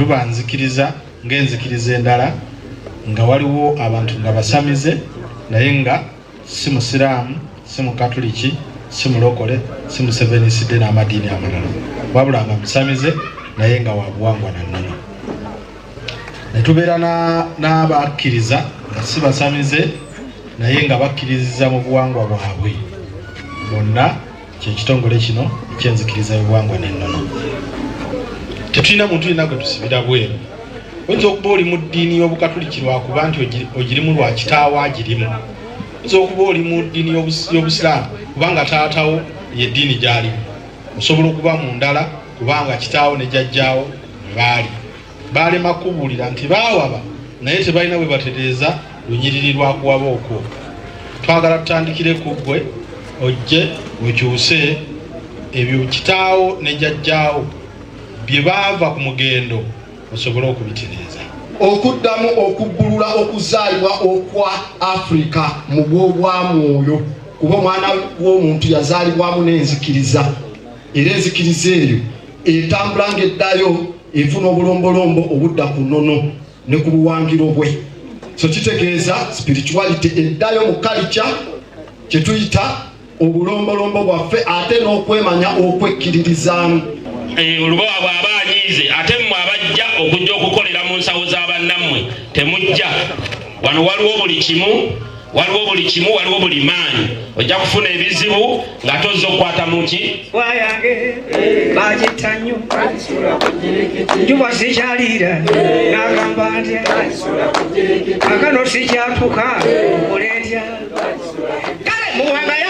Teruba nzikiriza ng'enzikiriza endala, nga waliwo abantu nga basamize naye nga si Musiraamu, si Mukatuliki, si Mulokole, si Museveniside n'amadiini amalala, wabula nga musamize naye nga wa buwangwa na nnono. Ne tubeera n'abakkiriza nga si basamize naye nga bakkiririza mu buwangwa bwabwe. Bonna kyekitongole kino ekyenzikiriza y'obuwangwa n'ennono. Tetulina muntu yenna gwe tusibira bweru. Oyinza okuba oli mu ddiini y'Obukatuliki lwakuba nti ogirimu lwa kitaawo agirimu. Oyinza okuba oli mu ddiini y'Obusiraamu kubanga taatawo y'eddiini gy'alimu. Osobola okuba mu ndala kubanga kitaawo ne jjajjaawo mwe baali. Baalema kukubuulira nti baawaba naye tebalina bwe batereeza lunyiriri lwa kuwaba okwo. Twagala tutandikire ku ggwe ojje okyuse ebyo kitaawo ne jjajjaawo bye baava ku mugendo osobole okubitereeza. Okuddamu okubbulula okuzaalibwa okwa Afrika mu bw'obwa mwoyo, kuba omwana w'omuntu yazaalibwamu n'enzikiriza, era enzikiriza eyo etambula ng'eddayo efuna obulombolombo obudda ku nnono ne ku buwangiro bwe. So kitegeeza spirituality eddayo mu kalica kye tuyita obulombolombo bwaffe ate n'okwemanya okwekkiririzaamu. Lubowa bw'aba anyiize, ate mmwe abajja okujja okukolera mu nsawo za bannammwe temujja. Wano waliwo buli kimu, waliwo buli kimu, waliwo buli maanyi. Ojja kufuna ebizibu nga tozza okukwata mu ki? Wayange bagitta nnyo, njuba sikyaliira, nagamba ntya kakano sikyatuka, nkole ntya? Kale Muwanga.